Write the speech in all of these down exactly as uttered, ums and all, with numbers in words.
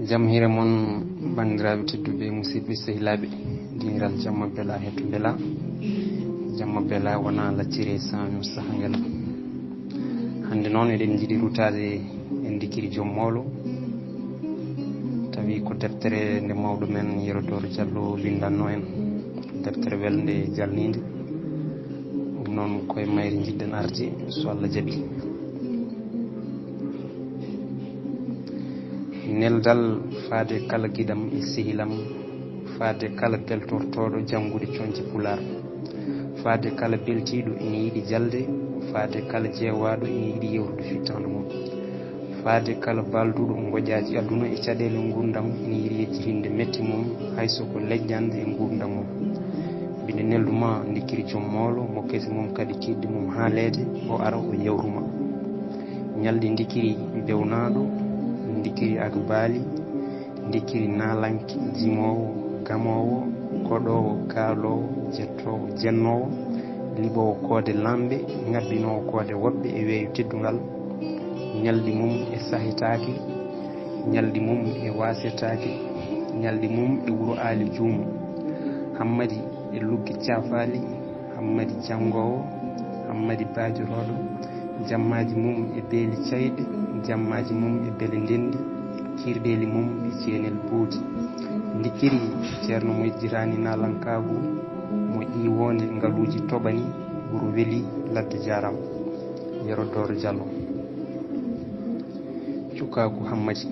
Jam hiire mon, banndiraaɓe tedduɓe, musidɓe, sehilaaɓe, diiral jamma bela, hetto bela. Jamma bela wona laccire saño sahangal. Hannde noon eɗen njiɗi rutaade e ndikiri joom moolo, tawi ko deftere nde mawɗo men Yero Dooro Jallo winndanno en. Deftere welnde, jalniinde. Ɗum noon, koye mayre njiɗɗen arde, so Allah jaɓi. Neldal faade kala giɗam e sehilam, faade kala beltortooɗo janngude coñce Pulaar, faade kala beltiiɗo ina yiɗi jalde, faade kala jeewaaɗo ina yiɗi yewtude fittaandu mum, faade kala baalduɗo ngoƴaaji aduna e caɗeele nguurndam ina yiɗi yejjitinde metti mum, hay so ko leƴƴannde e nguurndam mum. Mbiɗa neldu ma ndikiri joom moolo, mo kese mum kadi tiiɗde mum haaleede, o ara o yawtu ma. Ñalɗi ndikiri bewnaaɗo, ndikiri agbaali, ndikiri naalanke, jimoowo, gamoowo, koɗoowo, kaaloowo, jettoowo, jennoowo, liɓoowo koode laamɓe, ŋabbinoowo koode woɓɓe e weeyo teddungal, ñalɗi mum e sahetaake, ñalɗi mum e waasetaake, ñalɗi mum e wuro Aali Juumo. Hammadi e lugge caafaali, Hammadi janngoowo, Hammadi baajorooɗo, jammaaji mum e beeli cayɗe, jammaaji mum e beele ndenndi, kiirɗeeli mum e ceenel boodi. Ndikiri ceerno mo yejjitaani naalankaagu, mo ƴiiwoonde ngaluuji toɓani, wuro weli, ladde jaaraama. Yero Dooro Jallo. Cukaagu Hammadi.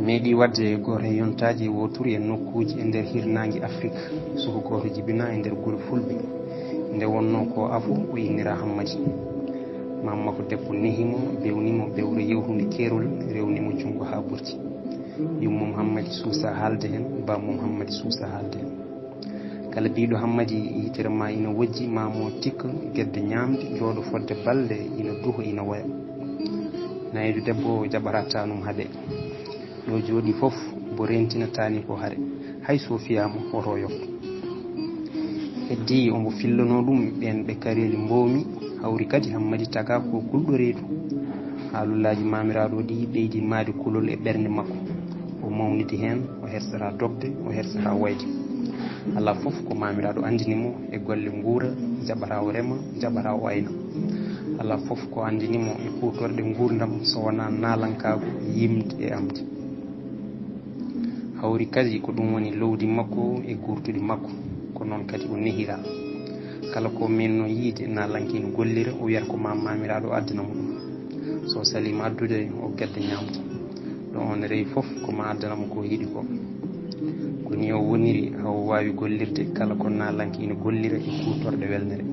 Meeɗi waɗde gooto e yontaaji e wooturu e nokkuuji e nder hirnaange Afrik. Suka gooto jibinaa e nder gure Fulɓe. Nde wonnoo ko afo, o innira Hammadi. Maam makko debbo nehi mo, bewni mo bewre yewtunde keerol, rewni mo junngo haa ɓurti. Yummum Hammadi suusa haalde heen, bammum Hammadi suusa haalde heen. Kala biiɗo Hammadi yitere ma ina wojji, ma mo tikka gedde ñaamde, jooɗo fodde balɗe, ina duha, ina woya. Nayeejo debbo jaɓata tanum haɓe. Ɗo jooɗi fof, mbo rentinataani ko hare. Hay so fiyaama, woto o yofto. Heddii omo fillanoo ɗum ɓeen ɓe kareeli mboomi, hawri kadi Hammadi tagaa ko kulɗo reedu. Haalullaaji maamiraaɗo ɗi ɓeydi maayde kulol e ɓernde makko. O mawnidi heen, o hersataa dogde, o hersataa wayde. Alaa fof ko maamiraaɗo anndini mo e golle nguura, jaɓataa o rema, jaɓataa o ayna. Alaa fof ko anndini mo e kuutorɗe nguurndam so wonaa naalankaagu, yimde e amde. Hawri kadi ko ɗum woni lowdi makko e guurtuɗi makko, ko noon kadi o nehiraa. Kala ko mennoo yiyde naalanke ina gollira, o wiyata ko ma maamiraaɗo addana mo ɗum. So saliima addude, o gadda ñaamde. Ɗo oon rewi fof, ko ma addana mo ko yiɗi ko. Ko nii o woniri, haa o waawi gollirde kala ko naalanke ina gollira e kuutorɗe welnere.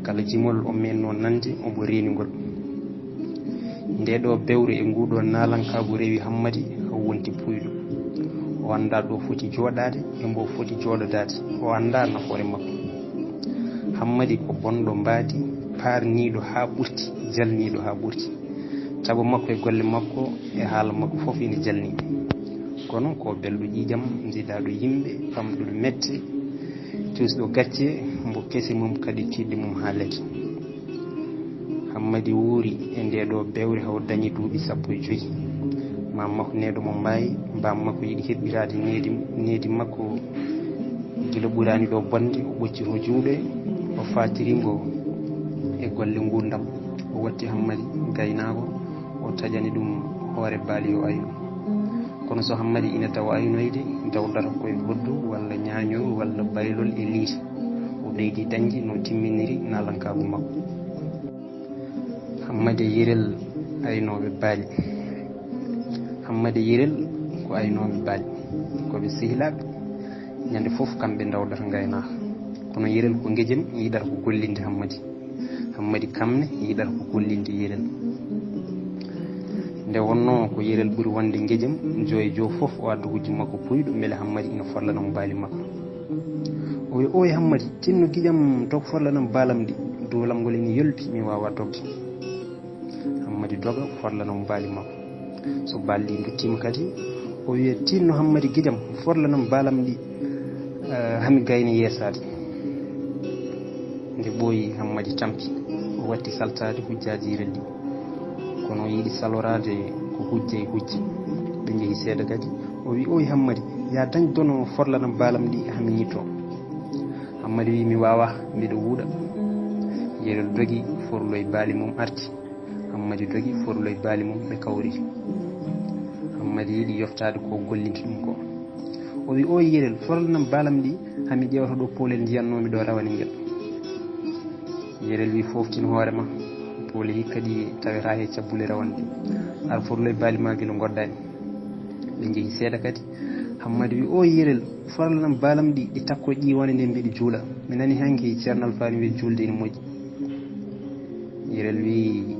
Kala jimol o mennoo nande, omo reeni ngol. Ndee ɗoo bewre e nguu ɗoo naalankaagu rewi Hammadi, haa o wonti puuyɗo. O anndaa ɗo foti jooɗaade e mbo foti jooɗodaade, o anndaa nafoore makko. Hammadi ko bonɗo mbaadi, paarniiɗo haa ɓurti, jalniiɗo haa ɓurti. Tabo makko e golle makko e haala makko fof ina jalni. Kono ko belɗo ƴiiƴam, njiɗaaɗo yimɓe, famɗuɗo mette, cuusɗo gacce, mbo kese mum kadi tiiɗde mum haalete. Hammadi wuuri e ndee ɗoo bewre, haa o dañi duuɓi sappo e joy. Maam makko neeɗo mo mbaayi, baam makko yiɗi heɓɓiraade needi, needi makko gila ɓuraani ɗo bonde, o ɓoccito juuɗe, o faatiri mbo e golle nguurndam. O watti Hammadi gaynaako, o taƴani ɗum hoore baali yo aynu. Kono so Hammadi ina tawa aynoyde, dawdata koye hoddu walla ñaañooru walla baylol e liiti. O ɓeydi dañde no timminiri naalankaagu makko. Hammadi e Yerel aynooɓe baali. Hammadi e Yerel ko aynooɓe baali. Ko ɓe sehilaaɓe. Ñande fof kamɓe ndawdata ngaynaaka. Kono Yerel ko ngejam, yiɗata ko gollinde Hammadi. Hammadi kam ne yiɗata ko gollinde Yerel. Nde wonnoo ko Yerel ɓuri wonde ngejam, joo e joo fof o adda hujju makko puuyɗo, mbele Hammadi ina forlana mo baali makko. O wi, "Ooy Hammadi, tinno giƴam, dog forlanam baalam ɗi. Duulam ngol ina yolbi, mi waawaa dogde." Hammadi doga, forlana mo baali makko. So baali ɗi nduttiima kadi, o wiya, "Tinno Hammadi giƴam, forlanam baalam ɗi, eh, haa mi gayna yeesaade." Nde ɓooyi, Hammadi tampi, o watti saltaade hujjaaji Yerel ɗi. Kono o yiɗi saloraade ko hujja e hujja. Ɓe njehi seeɗa kadi. O wi: "Oy Hammadi, ya dañ dono forlanam baalam ɗi haa mi ñittoo." Hammadi wi: "Mi waawaa, mbiɗo wuuɗa." Yerel dogi, forloyi baali mum arti. Hammadi dogi, forloyi baali mum, ɓe kawri. Hammadi yiɗi yoftaade ko gollinta ɗum ko. O wi: "Oy Yerel, forlanam baalam ɗi, haa mi ƴeewta ɗo poolel njiyannoomi ɗo rawane ngel." Yerel wi: "Fooftin hoore ma, pooli hikka ɗi taweta he cabbule rawane ɗe. Ar forloy baali ma gila ngoddaani." Ɓe njehi seeɗa kadi. Hammadi wi: "Oy Yerel, forlanam baalam ɗi, ɗi takko ƴiiwane nde mbiɗo juula. Mi nani hanki Ceerno Alfaani wi juulde ene moƴƴi." Yerel wi: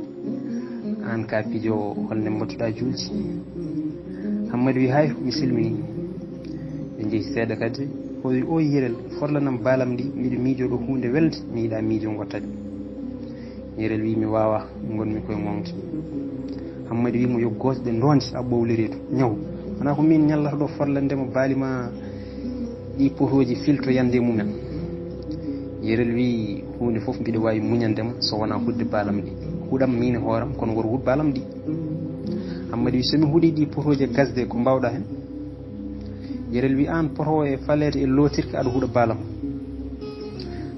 "Aan ka pijo, holnde mbattuɗa juulde?" Hammadi wi: "Hay, mi silmini." Ɓe njehi seeɗa kadi. O wi: "Oy Yerel, forlanam baalam ɗi, mbiɗo miijo ɗo huunde welde, mi yiɗa miijo ngo taƴa." Yerel wi: "Mi waawaa, ngonmi koye ŋoŋde." Hammadi wi mo: "Yo goosɗe ndoonde a ɓowlireedu. Ñaw, wonaa ko min ñallata ɗo forlande mo baali ma ɗi potooji filto yande mumen." Yerel wi: "Huunde fof mbiɗo waawi muñande ma so wonaa huɗde baalam ɗi. Huɗam miin e hooram, kono woto huɗ baalam ɗi." Hammadi wi: "So mi huɗii ɗi potooji e gasde, ko mbaawɗa heen?" Yerel wi: "Aan potoowo e faleede e lootirka, aɗa huɗa baalam."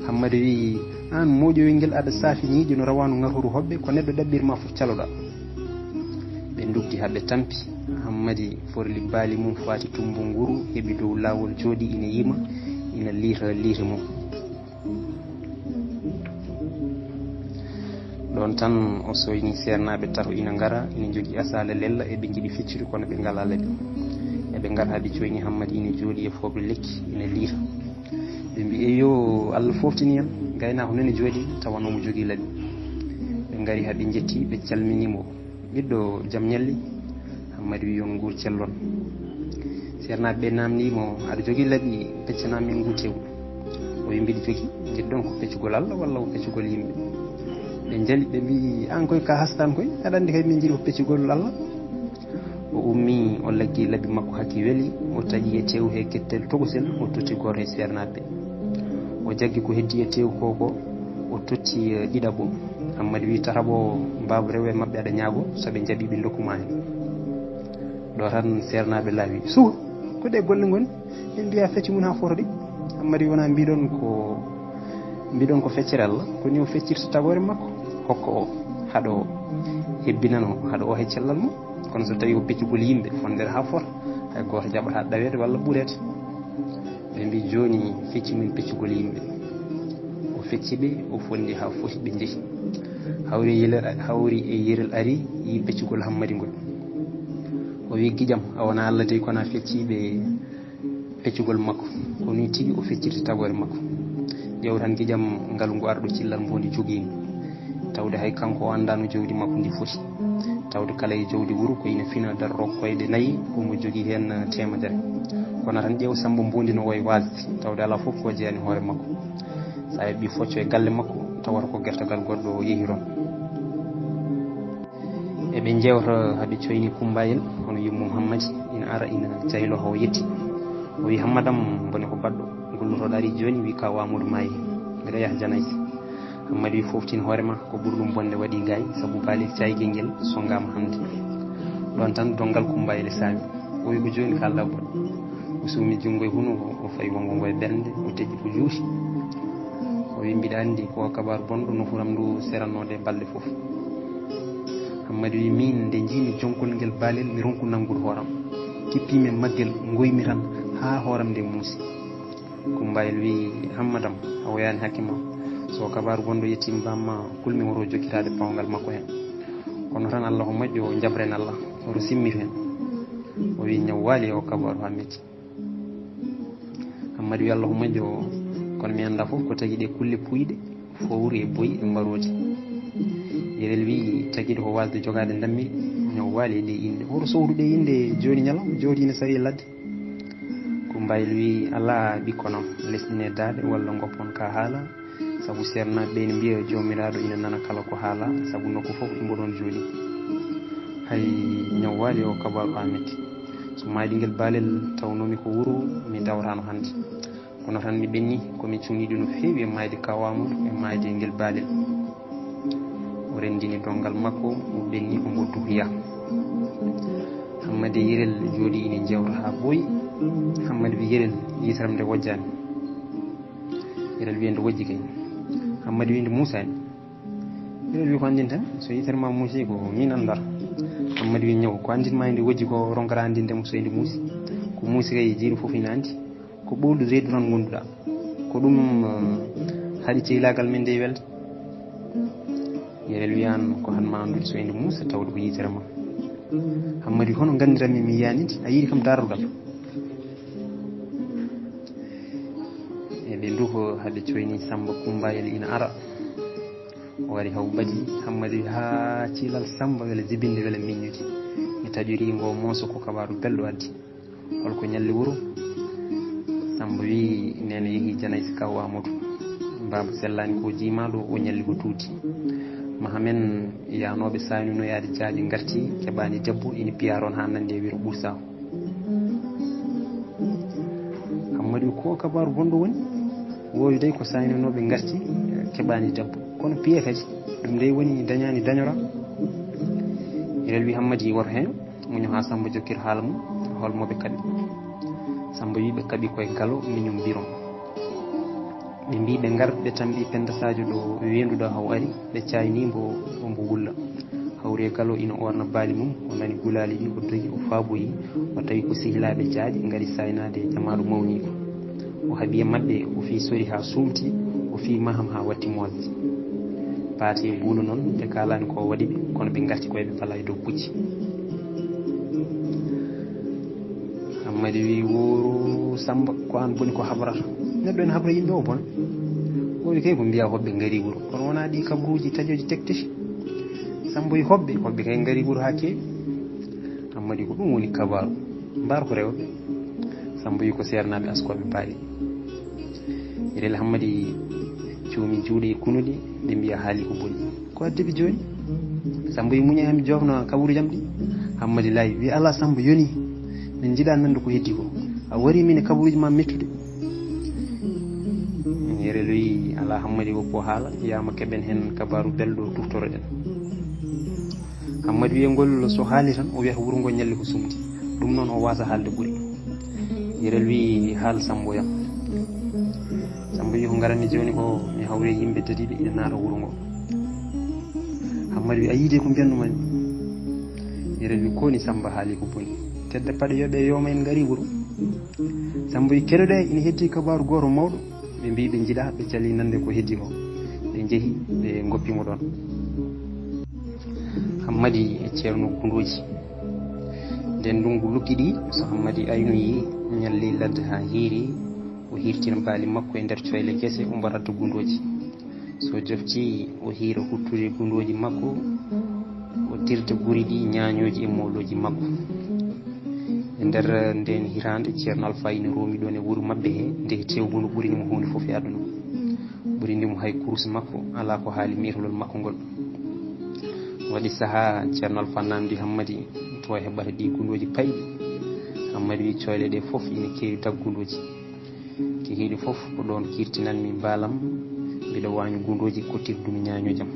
Hammadi wi: "Aan moƴoyel ngel, aɗa saafi ñiiƴe no rawaandu ŋatooru hoɓɓe, ko neɗɗo ɗaɓɓirma fof caloɗa." Ɓe ndugdi haa ɓe tampi. Hammadi forli baali mum faati tumbo nguru, heɓi dow laawol jooɗi ina yima, ina liita liita mum. Ɗoon tan o soyni seernaaɓe tato ina ngara, ina njogii asaala lella, eɓe njiɗi feccude kono ɓe ngalaa laɓi. Eɓe ngara haa ɓe coyni Hammadi ina jooɗi e fooɓre lekki ina liita. Ɓe mbi: "Eyyo, Allah foftini en, gaynaako nani jooɗi tawa noon mo jogii laɓi." Ɓe ngari haa ɓe njetti, ɓe calmini mo. "Ɓiɗɗo, jam ñalli?" Hammadi wi: "Yo on nguur cellon." Seernaaɓe ɓe naamnii mo: "Aɗa jogii laɓi, peccana min ngu tew?" O wi: "Mbiɗo jogii, njiɗ-ɗon ko peccugol Allah walla ko peccugol yimɓe?" Ɓe njali, ɓe mbi: "Aan koy ka hastan koy, aɗa anndi kay min njiɗi ko peccugol Allah." O ummi, o laggi laɓi makko hakki weli, o taƴi e tew he kettel tokosel, o totti gooto e seernaaɓe. O jaggi ko heddi e tew ko, ko o totti, eh, ɗiɗaɓo. Hammadi wi: "Tataɓo, mbaaba rewo e maɓɓe aɗa ñaago, so ɓe njaɓi ɓe ndokku ma heen." Ɗo tan seernaaɓe laawi: "Suka, ko ɗe golle ngoni? Min mbiya fecci mum haa fota ɗi." Hammadi wi: "Wonaa mbiɗon ko, mbiɗon ko feccere Allah, ko ni o feccirta tagoore makko, hokka o, haɗo hebbinano, haɗo o he cellal mum. Kono so tawi o peccugol yimɓe, fondere haa fota, hay gooto jaɓataa ɗaweede walla ɓureede." Ɓe mbi: "Jooni fecci min peccugol yimɓe." O fecci ɓe, o fondi haa foti, ɓe njehi. Hawri e Yerel, hawri e Yerel ari, yi peccugol Hammadi ngol. O wi: "Giƴam, a wonaa Allah dey, kono a fecci ɓe peccugol makko. Ko nii tigi o feccirta tagoore makko." Ƴeew tan giƴam ngalu ngu arɗo cillal mbondi jogiingu. Tawde hay kanko o anndaano jawdi makko ndi foti. Tawde kala e jawdi wuro ko ina fina daroo koyɗe nayi, ko mo jogii heen teemedere. Kono tan ƴeew Sammba Mbondi no wayi waasde, tawde alaa fof ko jeyaani hoore makko. So a heɓii focco e galle makko, tawata ko gertogal goɗɗo o yehi toon. Eɓe njeewta haa ɓe coyni Kumbayel, hono yummum Hammadi, ina ara, ina jaylo haa o yetti. O wi: "Hammadam, bone ko baɗɗo? Gollutoɗo ari jooni, wi ka Amadou maayi. Mbeɗa yaha janayse." Hammadi wi: "Fooftin hoore ma, ko ɓuri ɗum bonde waɗi ngaay, sabu baalel caygel ngel sonngaama hannde." Ɗoon tan donngal Kumbayel e saawi. O wi: "Ko jooni kaalɗa bon?" O suumi junngo e hunuko, o fayi wonngo ngo e ɓernde, o teƴƴi ko juuti. O wi: "Mbiɗa anndi ko kabaaru bonɗo, nofuram ndu serannoode balɗe fof." Hammadi wi: "Miin nde njiimi jonkol ngel baalel, mi ronku nanngude hooram. Kippiimi e maggel, ngoymi tan haa hooram nde muusi." Kumbayel wi: "Hammadam, a woyaani hakke ma. So kabaaru bonɗo yettiima bamma, kulmi woto jokkitaade pawngal makko heen. Kono tan Allah ko moƴƴo, o njabren Allah, woto simmitu heen." O wi: "Ñaw waali e o kabaaru haa metti." Hammadi wi: "Allah ko moƴƴo, kono mi anndaa fof ko tagi ɗe kulle puuyɗe, fowru e boyi e mbarooji." Yerel wi: "Tagi ɗo ko waasde jogaade ndammi, ñaw waali e ɗe inɗe. Woto sowtu ɗe inɗe jooni ñalawma, jooɗi ina sari e ladde." Kumbayel wi: "Alaa, ɓikkon am, lesɗinee daaɗe walla ngoppon ka haala, sabu seernaaɓe ɓe ina mbiya Joomiraaɗo ina nana kala ko haala, sabu nokku fof imo ɗoon jooɗi. Hay ñaw waali o kabaaru haa metti. So maayde ngel baalel tawnoomi ko wuro, mi dawrano hannde. Kono tan mi ɓenni, ko min cuŋiiɗo no feewi e maayde Kaaw Aamadu e maayde ngel baalel." O Renndini donngal makko, o ɓenni, o mbo duhoya. Hammadi e Yerel njooɗi ina njewta haa ɓooyi. Hammadi wi Yerel, "Yitere am nde wojjaani." Yerel wi, "Nde wojji kay." Hammadi wi, "Nde muusaani." Yerel wi, "Ko anndinta? So yitere ma muusi ko min anndata." Hammadi wi, "Ñaw, ko anndin ma nde wojji ko ronkata anndinde mo so nde muusi. Ko muusi kay jiiɗo fof ina anndi. Ko ɓowlu reedu tan ngonduɗa. Ko ɗum, eh, haɗi ceylaagal men nde welde." Yerel wi, "Aan ko han ma anndude so nde muusa tawde ko yitere ma." Hammadi wi, "Hono nganndiranmi mi yiyaani nde? A yiɗi kam darorgal." Eɓe nduho haa ɓe coyni Sammba Kummbayel ina ara. O wari haw ɓadi Hammadi wi, "Haa ciilal Sammba wela jibinde wela miññude. Mi taƴorii ngo mooso ko kabaaru belɗo addi. Hol ko ñalli wuro?" Sammba wi, "Neene yehi Janaysi kaw Aamadu. Baaba sellaani ko jiimaa ɗo, o ñalli ko tuuti. Maha men yaanooɓe saynunoo yaade jaaƴe ngarti, keɓaani debbo, ina piya toon haa nande e wuro Ɓursaaho." Hammadi wi, "Ko kabaaru bonɗo woni? Woowi dey ko saynunooɓe ngarti, keɓaani debbo. Kono piya kadi, ɗum dey woni dañaani dañora." Yerel wi, "Hammadi, woto heño, muño haa Sammba jokkir haala mum, hol mo ɓe kaɓi." Sammba wi, "Ɓe kaɓi koye Galo, miñum biron. Ɓe mbi ɓe ngar, ɓe tambi Pennda Saajo ɗo weendu ɗo haw ari, ɓe cayni mbo, mbo wulla. Hawri e Galo ina oorna baali mum, o nani gulaali ɗi, o dogi, o faaboyi, o tawi ko sehilaaɓe jaaƴe ngari saynaade e jamaaɗo mawniiko. O haɓi e maɓɓe, o fii sori haa suumti, o fii maham haa watti moosde. Paati e buulo noon, ɓe kaalaani ko o waɗi ɓe, kono ɓe ngarti koye ɓe palaa e dow pucci." Hammadi wi, "Wooru Sammba, ko aan boni ko habrata. Neɗɗo ene habra yimɓe o bona. O wi kay ko mbiya hoɓɓe ngari wuro. Kono wonaa ɗi kabaruuji taƴooji tektiti. Sammba wi hoɓɓe, hoɓɓe kay ngari wuro haa keewi." Hammadi wi, "Ko ɗum woni kabaaru. Mbaar ko rewɓe." Sammba wi, "Ko seernaaɓe askooɓe baali." Yerel Hammadi cuumi juuɗe e kunuɗe, ɓe mbiya haali ko boni. "Ko addi ɓe jooni?" Sammba wi, "Muñe haa mi joofna kabaruuji am ɗi." Hammadi laayi wi, "Alaa Sammba, yoni. Min njiɗaa nande ko heddi ko. A wari min e kabaruuji ma mettude." Yerel wi, "Alaa Hammadi, woppo haala, yaama keɓen heen kabaaru belɗo tuftoroɗen." Hammadi wi, "Ngol so haali tan, o wiyata wuro ngo ñalli ko sumti. Ɗum noon o waasa haalde ɓuri." Yerel wi, "Haal Sammba yam." Sammba wi, "Ko ngaranmi jooni ko mi hawri e yimɓe tati ɓe ina naata wuro ngo." Hammadi wi, "A yiide ko mbiyanndu mami?" Yerel wi, "Ko ni Sammba haali ko boni. Kedde paɗe yoɓe yooma en ngari wuro." Sammba wi, "Keɗoɗe, ina heddi kabaaru gooto mawɗo. Ɓe mbi ɓe njiɗaa, ɓe cali nande ko heddi ko. Ɓe njehi, ɓe ngoppi mo ɗoon." Hammadi e Ceerno Gundooji. Nden ndunngu luggiɗi, so Hammadi aynoyi, ñalli ladde haa hiiri, o hirtina baali makko e nder coyle gese, o mbaɗata gundooji. So jofti, o hiira huttude gundooji makko, o dirta guri ɗi ñaañooji e moolooji makko. E nder ndeen hitaande, Ceerno Alfa ina roomi ɗoon e wuro maɓɓe he, nde tew gundu ɓuri mo huunde fof e aduna. Ɓuri ndimo hay kurus makko, alaa ko haali meetolol makko ngol. Waɗi sahaa, Ceerno Alfa namdi Hammadi, to heɓata ɗi gundooji payɗi. Hammadi wi, "Coyle ɗe fof ina keewi daggundooji. Kihiiɗe fof ko ɗoon kirtinanmi mbaalam, mbiɗa waaño gundooji, kottirdu mi ñaañoojam."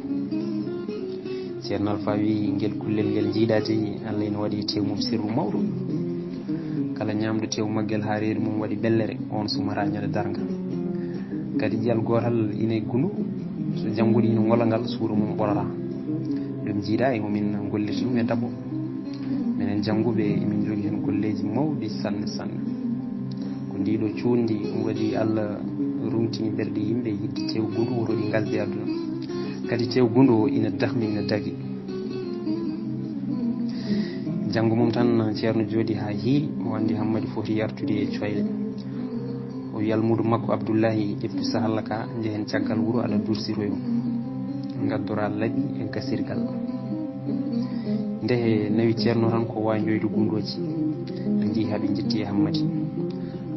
Ceerno Alfa wi, "Ngel kullel ngel njiiɗaa jeyi, Allah ina waɗi e tew mum sirru mawɗo. Kala ñaamɗo tew maggel haa reedu mum waɗi ɓellere, oon sumata ñande darnga. Kadi ƴiyal gootal ina e gundu, so jannguɗi ina ngola ngal, suuɗo mum ɓorata. Ɗum njiiɗaa e ko min ngollirta ɗum e dabo. Minen jannguɓe, emin njogii heen golleeji mawɗi sanne sanne. Ko ndiiɗo cuuɗndi waɗi Allah ruŋtini ɓerɗe yimɓe yiɗde tew gundu, woto ɗi ngalde aduna. Kadi tew gundu o ina dahmi, ina dagi." Janngo mum tan, Ceerno jooɗi haa hiiri, o anndi Hammadi foti yartude e coyle. O wi almuudo makko Abdullahi, "Ƴettu sahalla ka, njehen caggal wuro, aɗa dursiroyo. Ngaddora laɓi e gasirgal." Nde nawi Ceerno tan ko waanjoyde gundooji. Ɓe njehi haa ɓe njetti e Hammadi.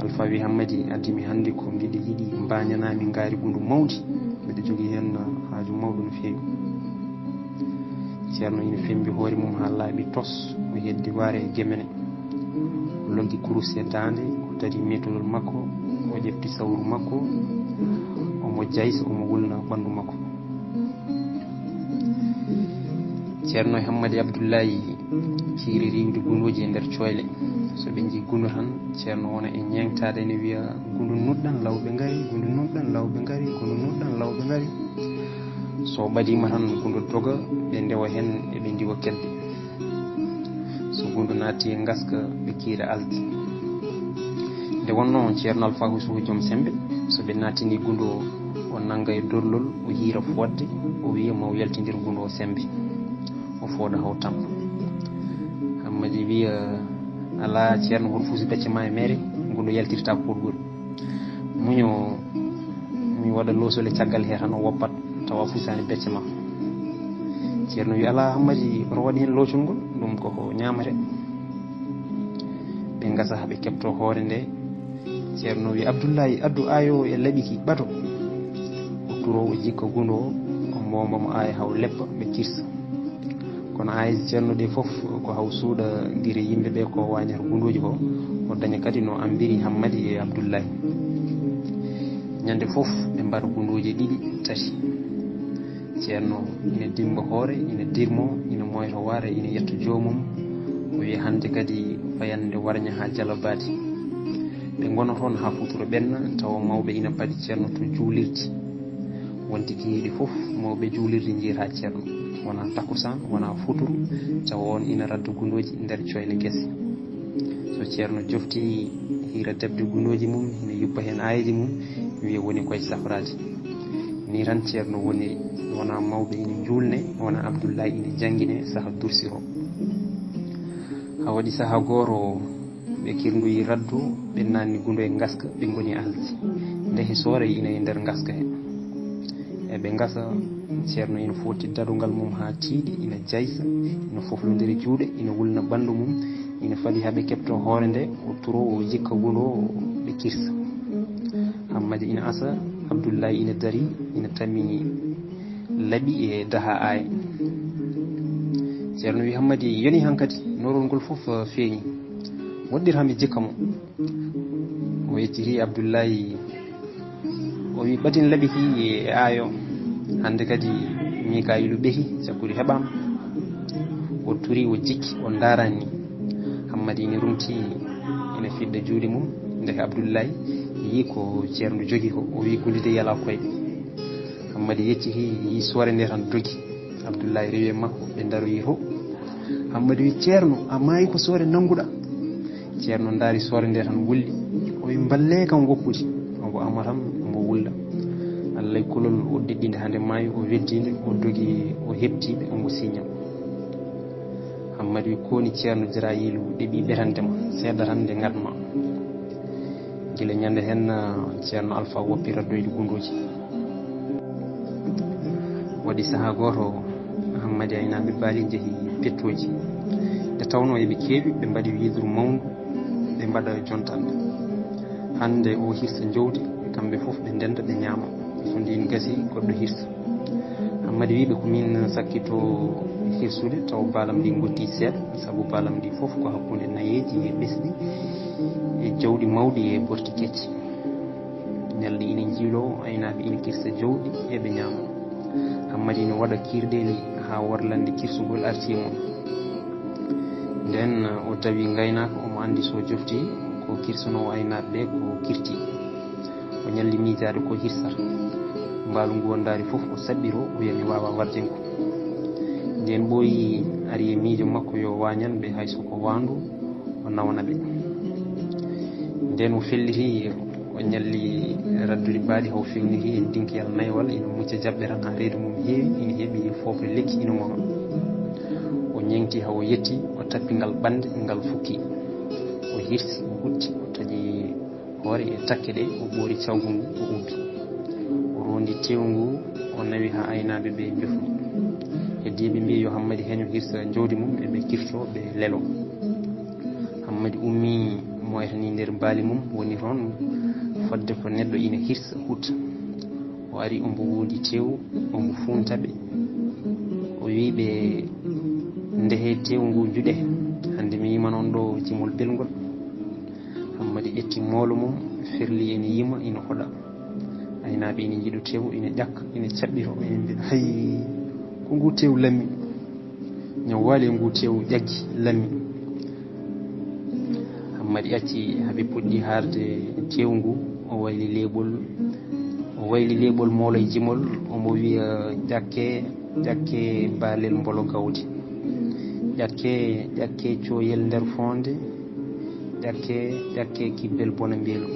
Alfa wi, "Hammadi, addi mi hannde ko mbiɗa yiɗi mbaañanaa mi ngaari gundu mawndi. Mbiɗa jogii heen haaju mawɗo no feewi." Ceerno ina fembi hoore mum haa laaɓi tos, o heddi waare e gemene. O loggi kurus e daande, o tari meetolol makko, o ƴefti sawru makko, omo jaysa, omo wulna ɓanndu makko. Ceerno Hammadi Abdullahi kiiri riiwde gundooji e nder cooyle. So ɓe njii gundo tan, ceerno wona e ñeeŋtaade, ene wiya, "Gundo nuɗɗan, lawɓe ngari, gundo nuɗɗan, lawɓe ngari, gundo nuɗɗan, lawɓe ngari." So ɓadiima tan, gundo doga, ɓe ndewa heen, eɓe ndiwa kedde. So gundo naati e ngaska, ɓe kiira aldi. Nde wonnoo ceerno Alfaahu Suhu joom semmbe, so ɓe naatini gundo o, o nannga e dorlol, o hiira fodde, o wiya, "Ma o yaltindir gundo o semmbe." O fooda haw tampa. Hammadi wiya, "Alaa ceerno, hoto fuusi becce ma e meere, gundo yaltirta koɗgol. Muño, mi waɗa loosole caggal he tan, o woppat, tawa fuusaani becce ma." Ceerno wi, "Alaa Hammadi, hoto waɗi heen loocol ngol, ɗum koko ñaamate." Ɓe ngasa haa ɓe keɓto hoore nde. Ceerno wi, "Abdullahi, addu aayo e laɓi ki, ɓato." O turo, o jikka gundo o, o mboomba mo aayo haa o leppa, ɓe kirsa. Kono aayeeje ceerno ɗe fof ko haw suuɗa gire yimɓe ɓe ko waañata gundooji ko, o daña kadi no ambiri Hammadi e Abdullahi. Ñande fof ɓe mbaɗa gundooji ɗiɗi, tati. Ceerno ina dimmba hoore, ina dirmo, ina moyta waare, ina yetta joomum. O wiya, "Hannde kadi fayande warña haa jalabaade." Ɓe ngona toon haa futuro ɓenna, tawa mawɓe ina paɗi ceerno to juulirde. Wonti kihiiɗe fof, mawɓe juulirde njiyata ceerno. Wona takkusaan, wona futuro, tawa on ina radda gundooji nder cooyne gese. So ceerno jofti hira debde gundooji mum, ina yuppa heen aayeeji mum, wiya woni koye safraade. Ni tan ceerno woniri, wona mawɓe ina njuulne, wona Abdullahi ina janngine saha dursiro. Haa waɗi saha gooro, ɓe kirndoyi raddu, ɓe naanni gundo e ngaska, ɓe ngoni aldi. Nde he soore ina e nder ngaska he. E ɓe ngasa, ceerno ina foti daɗungal mum haa tiiɗi, ina jaysa, ina foflondiri juuɗe, ina wulna ɓanndu mum, ina faɗi haa ɓe keɓto hoore nde, o turo, o jikka gundo, ɓe kirsa. Hammadi ina asa, Abdullahi ina dari, ina tami laɓi e daha aaye. Ceerno wi, "Hammadi, yoni hankadi, norol ngol fof, eh, feeñi. Woɗɗir haa mi jikka mo." O yecciti Abdullahi, o wi, "Ɓadin laɓi ki e aayo. Hannde kadi Mikayilu ɓehi, cakkudi heɓaama." O turi, o jikki, o ndaarani. Hammadi ina rumti, ina fiɗɗa juuɗe mum. Ndeke Abdullahi yii ko ceerno jogi ko, o wi, "Gundi de yalaa koyɗe." Hammadi yecciti, yii soore nde tan dogi. Abdullahi rewi e makko, ɓe ndaroyi to. Hammadi wi, "Ceerno, a maayi ko soore nannguɗa?" Ceerno ndaari soore nde tan wulli. O wi, "Mballee kam woppude." Omo ama tan, omo wulla. Allah e kulol o ɗiɗɗinde hande maayo, o weddinde, o dogi, o heɓtiɓe, omo siña. Hammadi wi, "Koni ceerno Jarayilu ɗeɓi ɓetande ma, seeɗa tan nde ngatma." Gila ñande hen, ah, ceerno Alfa woppi raddoyde gundooji. Waɗi saha gooto, Hammadi e aynaaɓe baali njehi pettooji. Nde tawnoo eɓe keewi, ɓe mbaɗi wiiduru mawndu, ɓe mbaɗa jontanɗe. Hannde o hirsa jawdi, kamɓe fof ɓe ndenda, ɓe ñaama. So ndiin gasi, goɗɗo hirsa. Hammadi wi ɓe, "Ko min sakkitoo hirsude, taw baalam ndi ngotti seeɗa, sabu baalam ndi fof ko hakkunde nayeeji e ɓesɗi, e jawɗi mawɗi e borti kecci." Ñalɗi ina njiiloo, aynaaɓe ina kirsa jawɗi, eɓe ñaama. Hammadi ina waɗa kiirɗeeli haa worlande kirsugol arti e mum. Nden o tawi ngaynaaka, omo anndi so jofti ko kirsanoowo aynaaɓe ɓe ko kirti. O ñalli miijaade ko hirsata. Mbaalu ngu o ndaari fof, o saɓɓiroo, o wiya, "Mi waawaa waɗde ngu." Nden ɓooyi ari e miijo makko yo waañan ɓe, hay so ko waandu, o nawna ɓe. Nden o felliti, o ñalli raddude baali, o fewniti e dinkeyal naywal, ina mucca jaɓɓe tan haa reedu mum heewi, ina heɓi foofe lekki, ina ŋoŋa. O ñeŋti haa o yetti, o tappi ngal ɓannde, ngal fukki. O hirsi, o hutti, o taƴi hoore e takke ɗe, o ɓoori cawgu ngu, o ubbi. O rondi teewu ngu, o nawi haa aynaaɓe ɓe njofni. Heddiiɓe mbiyi yo Hammadi heño hirsa jawdi mum, eɓe kirto, ɓe lelo. Hammadi ummi, moytani nder baali mum, woni toon fodde ko neɗɗo ina hirsa, hutta. O ari, omo woodi teewu, omo fuunta ɓe. O wi ɓe, "Ndehee teewu ngu, njuɗee. Hannde mi yiman on ɗo jimol belngol." Hammadi ƴetti moolo mum, ferli ina yima, ina hoɗa. Aynaaɓe ina njiɗo teewu, ina ƴakka, ina caɓɓito, ina mbiya, "Hay, ko ngu teewu lammi." Ñaw waali e ngu teew ƴaggi lammi. Hammadi acci haɓe puɗɗi haarde teew ngu. O wayli leeɓol o wayli leeɓol moolo e jimol. Omo wiya ƴakke ƴakke baalel mbolo gawdi. Ƴakke ƴakke cooyel nder foonde. Ƴakke ƴakke kibbel bona mbeelu.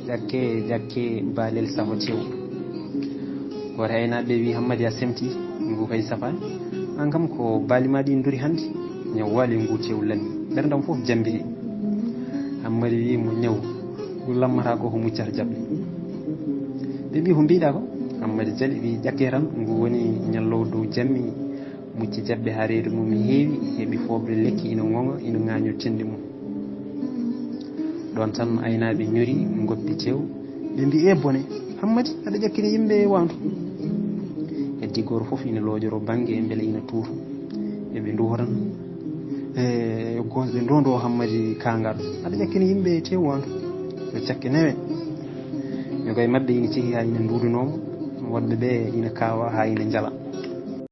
Ƴakke ƴakke baalel safa teew. Gooto e aynaaɓe ɓe wi hammadi a semti. Ngu kay safaani. An kam ko baali ma ɗi nduri hannde. Ñaw waali ngu teew lammi ɓerndam fof jammbiti. Hammadi wi mo ñaw ngu lammata ko ko muccata jaɓɓe. Ɓe mbi ko mbiɗa ko? Hammadi jali wi ƴakke tan ngu woni ñallowo dow jammi. Mucci jaɓɓe haa reedu mum heewi heɓi fooɓre lekki ina ŋoŋa ina ŋaaño tende mum. Ɗoon tan aynaaɓe ñori ngoppi teew. Ɓe mbi e bone hammadi aɗa ƴakkini yimɓe e waandu. Heddi gooto fof ina loojoro bannge mbele ina tuuta. Eɓe nduwa tan e gooto ɓe ndondo hammadi kangal aɗa ƴakkini yimɓe e teew waandu. Ɓe cakke newe. Ñoga e maɓɓe ina cehi haa ina nduudunooma. Woɗɓe ɓe ina kaawa haa ina njala.